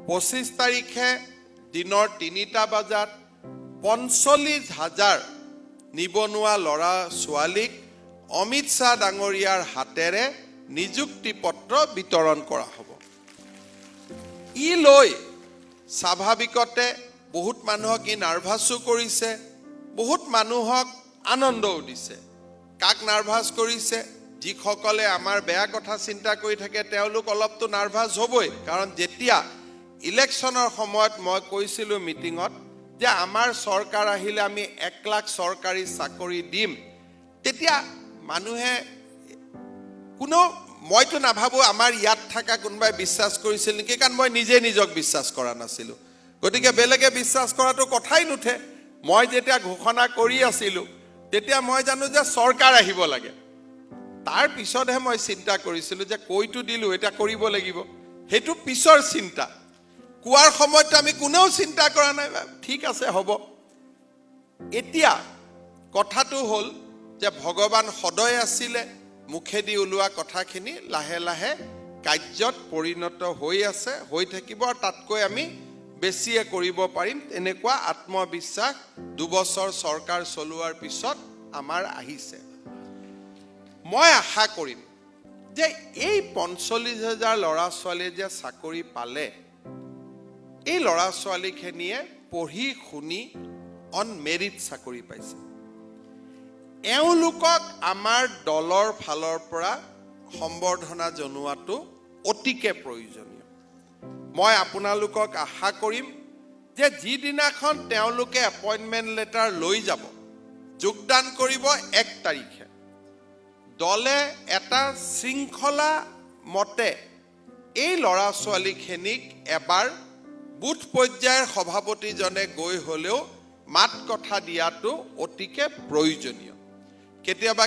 25 তাৰিখে দিনৰ 3টা বজাত 45 হাজাৰ নিবনুৱা ল'ৰা ছোৱালীক অমিত শ্বাহ ডাঙৰীয়াৰ হাতেৰে নিযুক্তি পত্ৰ বিতৰণ কৰা হ'ব। ই লৈ স্বাভাৱিকতে বহুত মানুহক ই নাৰ্ভাছো কৰিছে, বহুত মানুহক আনন্দও দিছে। কাক নাৰ্ভাছ কৰিছে? যিসকলে আমাৰ বেয়া কথা চিন্তা কৰি থাকে, তেওঁলোক অলপতো নাৰ্ভাছ হ'বই। কাৰণ যেতিয়া ইলেকশ্যনৰ সময়ত মই কৈছিলোঁ মিটিঙত যে আমাৰ চৰকাৰ আহিলে আমি 1 লাখ চৰকাৰী চাকৰি দিম, তেতিয়া মানুহে কোনো, মইতো নাভাবোঁ আমাৰ ইয়াত থকা কোনোবাই বিশ্বাস কৰিছিল নেকি। কাৰণ মই নিজে নিজক বিশ্বাস কৰা নাছিলোঁ, গতিকে বেলেগে বিশ্বাস কৰাটো কথাই নুঠে। মই যেতিয়া ঘোষণা কৰি আছিলোঁ, তেতিয়া মই জানো যে চৰকাৰ আহিব লাগে। তাৰ পিছতহে মই চিন্তা কৰিছিলোঁ যে কৈতো দিলোঁ, এতিয়া কৰিব লাগিব। সেইটো পিছৰ চিন্তা। কোৱাৰ সময়ত আমি কোনেও চিন্তা কৰা নাই, ঠিক আছে, হ'ব। এতিয়া কথাটো হ'ল যে ভগৱান সদয় আছিলে। মুখেদি ওলোৱা কথাখিনি লাহে লাহে কাৰ্যত পৰিণত হৈ আছে, হৈ থাকিব আৰু তাতকৈ আমি বেছিয়ে কৰিব পাৰিম, তেনেকুৱা আত্মবিশ্বাস 2 বছৰ চৰকাৰ চলোৱাৰ পিছত আমাৰ আহিছে। মই আশা কৰিম যে এই 45 হাজাৰ ল'ৰা ছোৱালীয়ে যে চাকৰি পালে, এই ল'ৰা ছোৱালীখিনিয়ে পঢ়ি শুনি অন মেৰিট চাকৰি পাইছে। এওঁলোকক আমাৰ দলৰ ফালৰ পৰা সম্বৰ্ধনা জনোৱাটো অতিকে প্ৰয়োজনীয়। মই আপোনালোকক আশা কৰিম যে যিদিনাখন তেওঁলোকে এপইণ্টমেণ্ট লেটাৰ লৈ যাব, যোগদান কৰিব 1 তাৰিখে, দলে এটা শৃংখলা মতে এই ল'ৰা ছোৱালীখিনিক এবাৰ বুথ পৰ্যায়ৰ সভাপতিজনে গৈ হ'লেও মাত কথা দিয়াটো অতিকে প্ৰয়োজনীয়। কেতিয়াবা